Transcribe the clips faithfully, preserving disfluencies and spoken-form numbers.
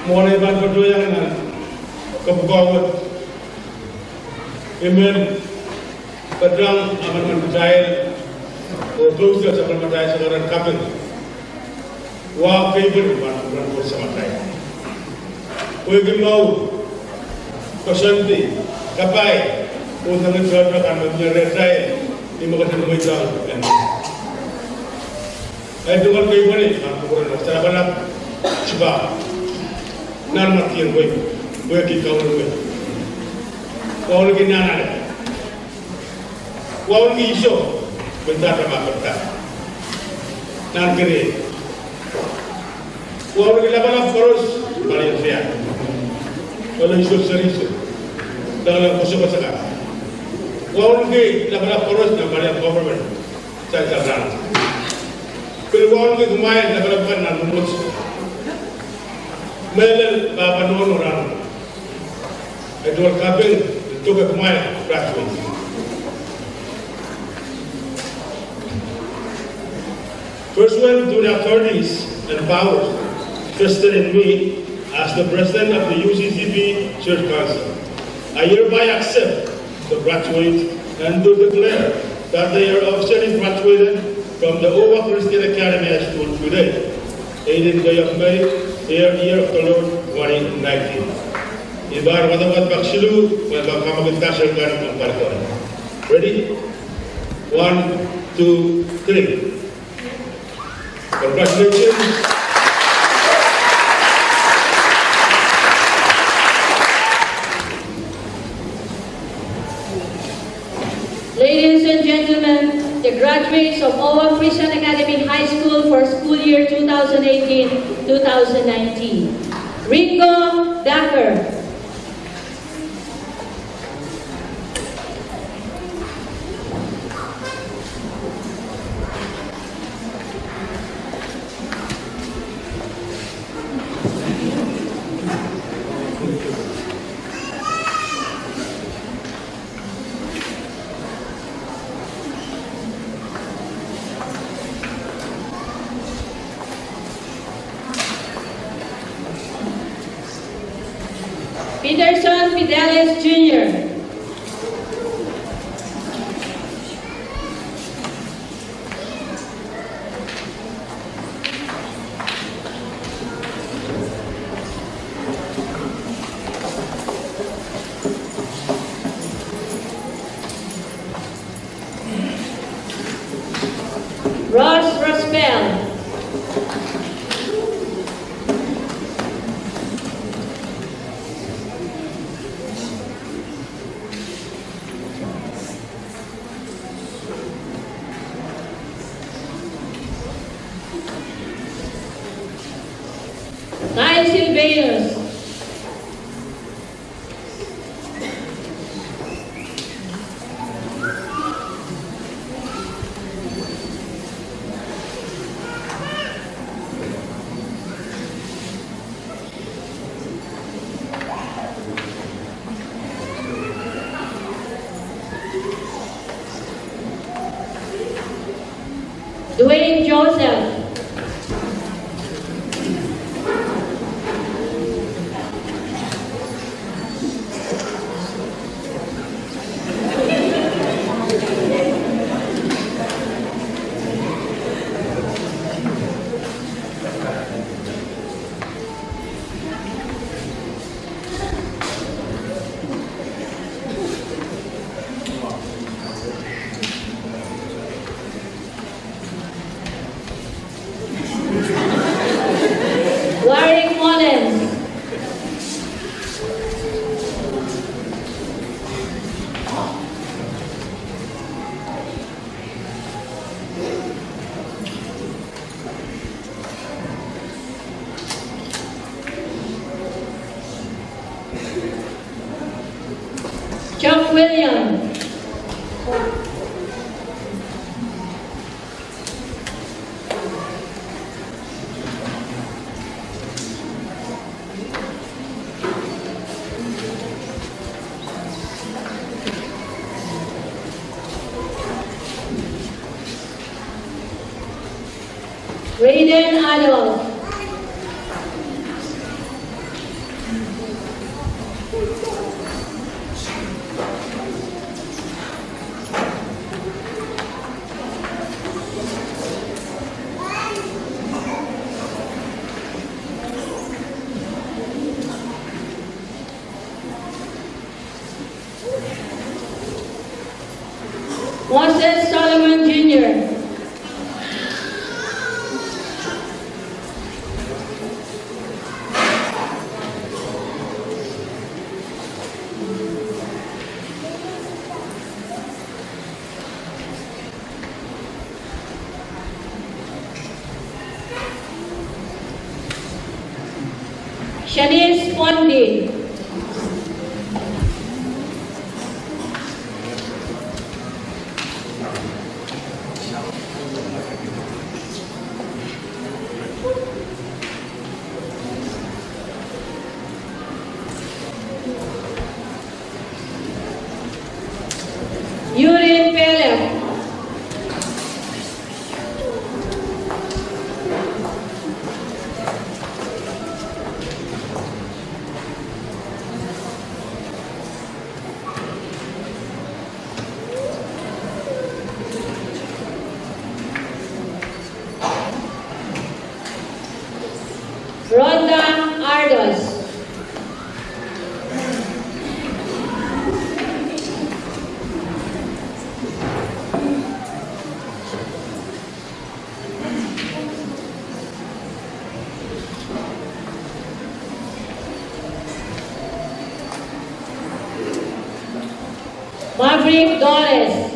Mwohn ei pahn patohiong nan kapokon wet, I men patehng emenemen kitail oh pousehla sapwellimatail sakaradahn kaping. Wa keipweni pahn kupwuren Koht Samatail. Pwehki mour, koasoandi, kapai, oh soangen tohto kan me mie rehtail, ni me kitail mweidohng en. Ei tungoal keipweni pahn kupwuren Koht Lapalap, Sipa, nan mwakier wei, pwehki kaun wei. Wauneki nan ale. Wauneki iso, me dahde ma kepda. Nan kene. Wauneki lapalap koaros, palien fia. Ole iso seri iso. Dahde kosokosoka. Wauneki lapalap koaros, nan palien government. Sansal rahn. Pil wauneki kumwail lapalap kan nan mwomwohdiso. Mehlel pahpa nohno rahn. Ei tungoal kaping, doke kumwail graduate. Pursuant to the authorities and powers vested in me as the President of the U C C B Church Council, I hereby accept the graduates and do declare that they are officially graduated from the Owa Christian Academy High School today, eighteen day of May, year, year of the Lord, twenty nineteen. I pahn wadawad pak siluh, pwe I pahn kamwakelda serkan me pahn kak. Ready? One, two, three. Congratulations. Ladies and gentlemen, the graduates of Owa Christian Academy High School for school year two thousand eighteen, two thousand nineteen. Ringo Daker. Peterson Fidelis Junior Ross Rospel. Kyle Sylvanus. Dwayne Joseph. Warwick Mullins. Chuck Williams. Raiden Adolf. Moses Solomon Junior Shanice Pondi. Yurin Pelem. Rhonda Ardos. Maverick Doris.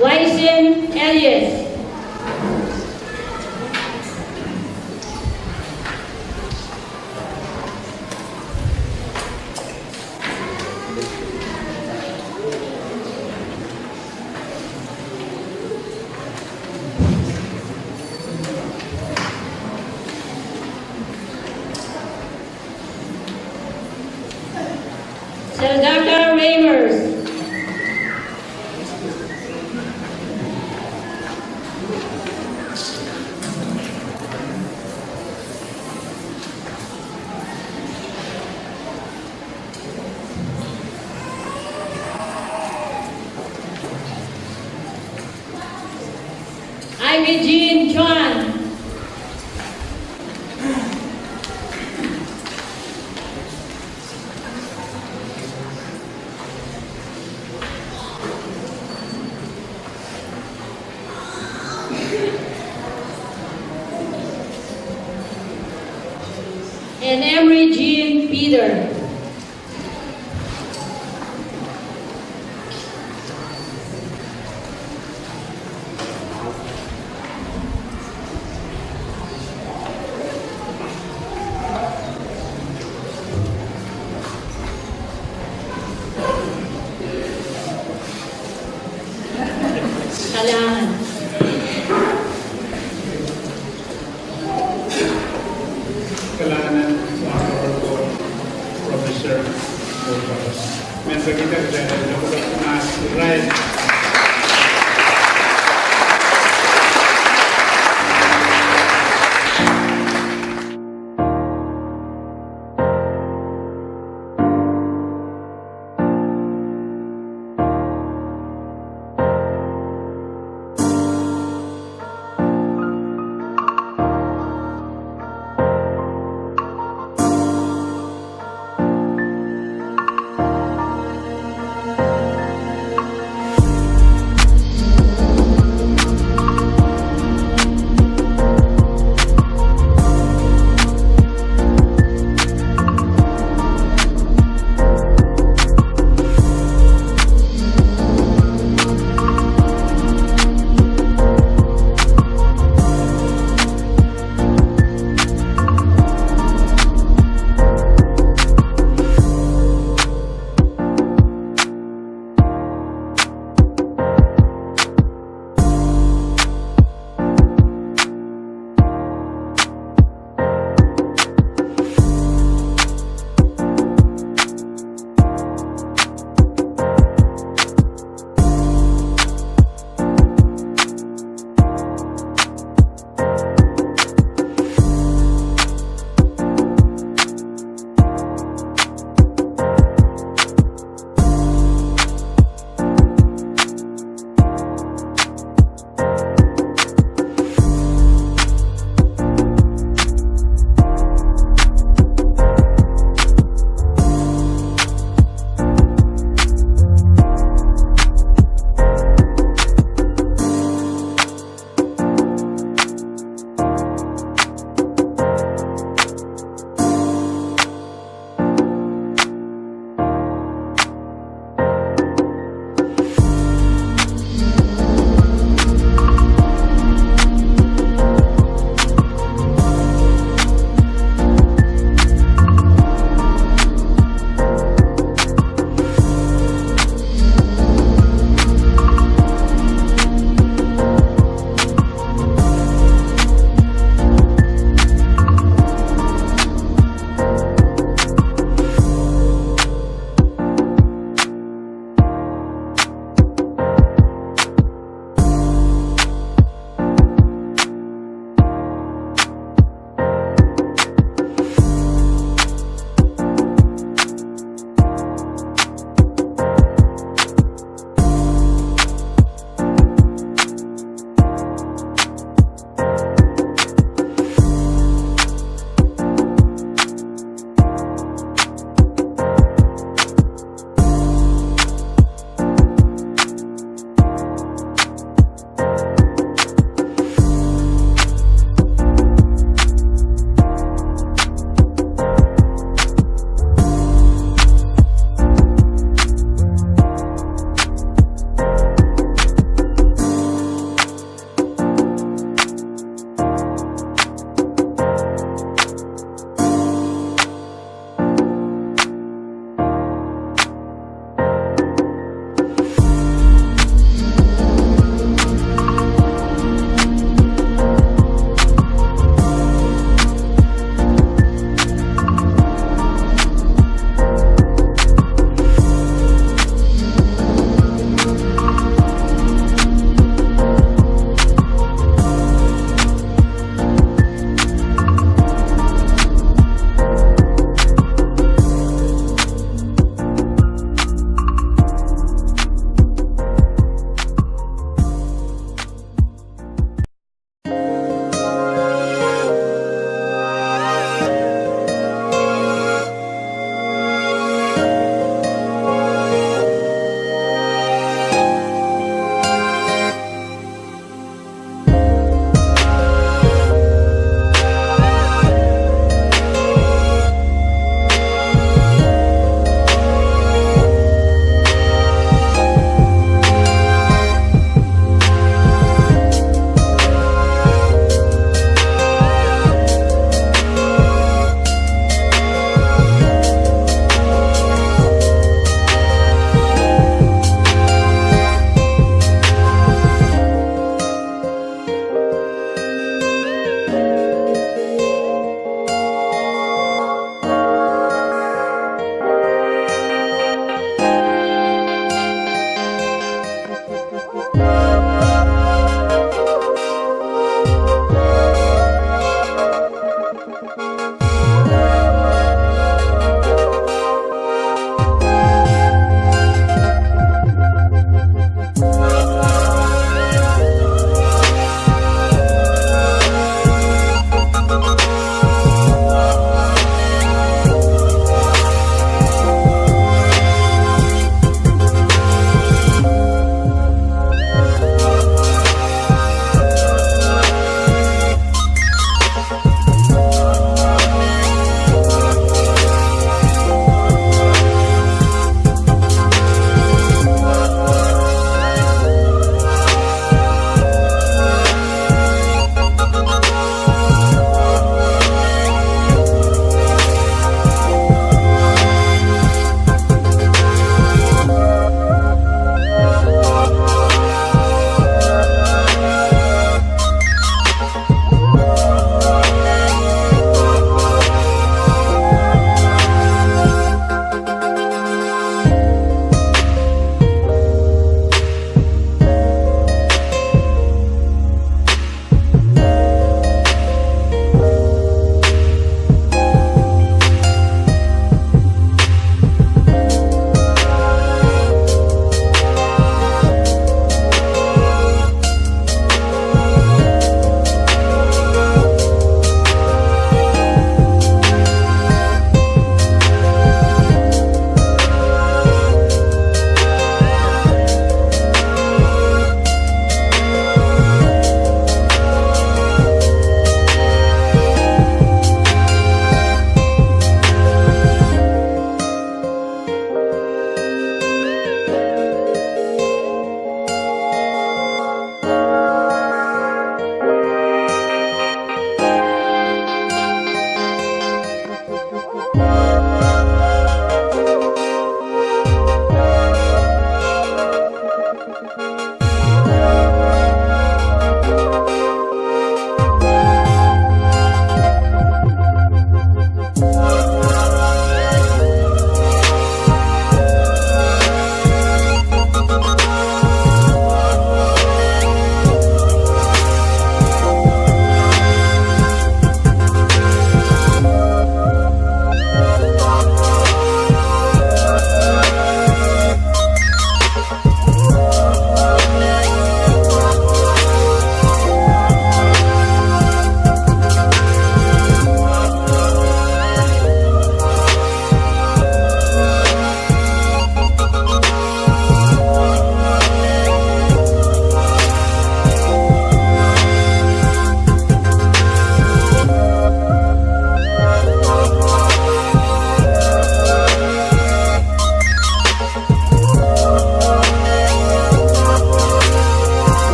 Waisen Elias. Seldaka Reimers. Ivy Jean Chuan. And Emery Jean Peter. Kalahngan. Kalahngan, Honorable Professor Wilberforce. Mehn pekida kitail en lokolok mas irail